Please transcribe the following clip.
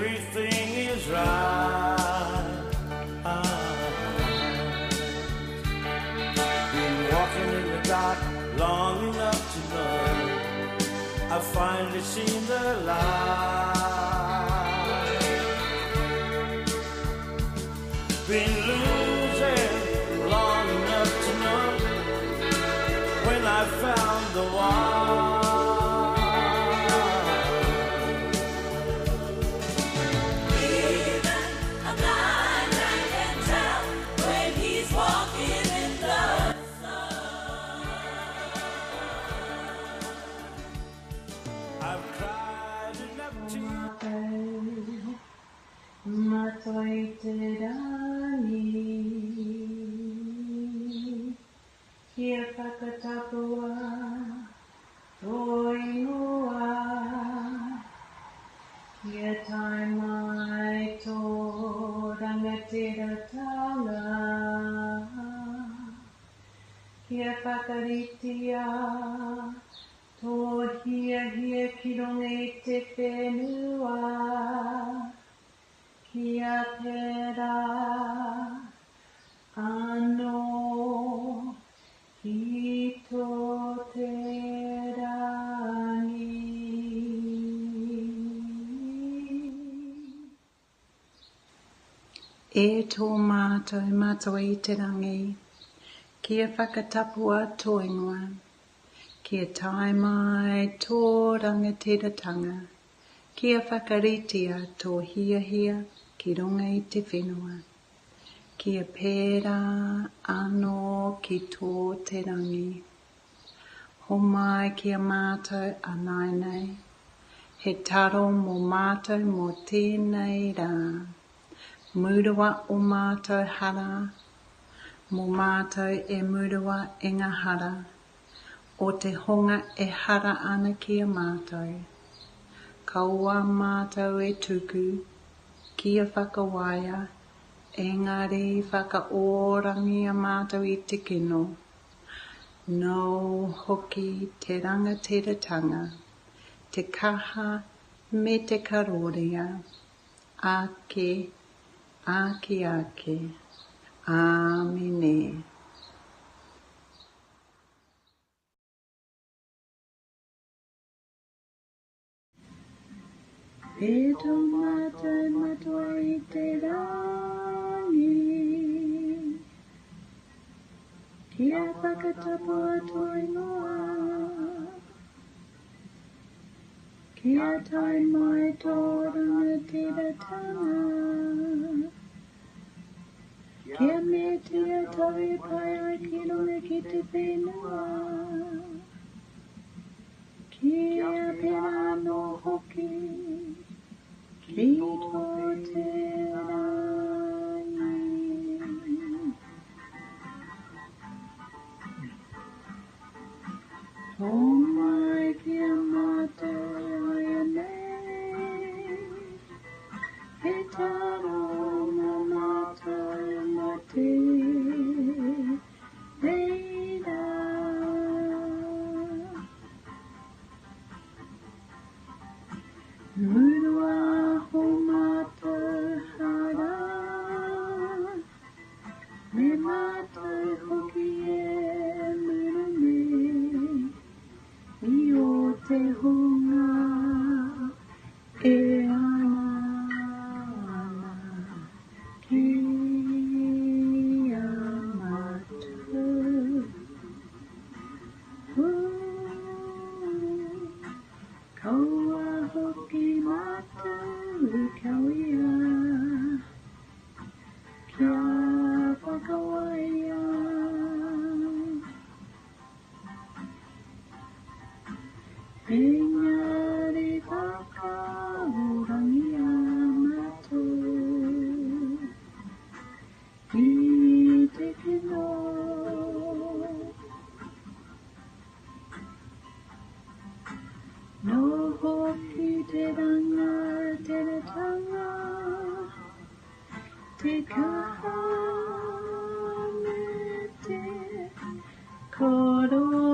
Everything is right. Been walking in the dark long enough to know I've finally seen the light. Been losing long enough to know when I found the one. Even a blind man can tell when he's walking in the sun. I've cried enough tears. Mātou, matua i te rangi, kia whakatapua tō ingoa, kia tae mai tō rangatiratanga, kia whakaritea tō hiahia ki runga i te whenua, kia pērā anō ki tō te rangi. E tō mātou Matua i te Rangi, kia whakatapua tō ingoa, kia tae mai tō rangatiratanga, kia whakaritea tō hiahia ki runga i te whenua, kia pērā anō ki tō te rangi. Homai ki a mātou ānaianei, he taro mō mātou mō tēnei rā. Murua o mātou hara, mō mātou e murua e ngā hara o te hunga e hara ana ki a mātou. Kaua mātou e tuku kia whakawaia, engari whakaorangia mātou i te kino. Nōu hoki te rangatiratanga, te kaha me te karōria. Ake, ake, ake. Āmine. E tō mātou Matua i te rangi, kia whakatapua tō ingoa. Kia tae mai tō rangatiratanga, Kia meatia tau e pai ai ki runga ki te whenua, Kia pērā anō hoki ki tō te rangi. Homai ki a mātou āianei, he taro mō mātou mō tēnei rā. Murua ō mātou hara, Me mātou hoki e muru nei i ō te hunga e ana ana ki a mātou. Kaua hoki mātou e kawea. Kia whakawaia. Engari whakaorangia matou i te kino. No hoki te rangatiratanga. Te kaha me te korōria.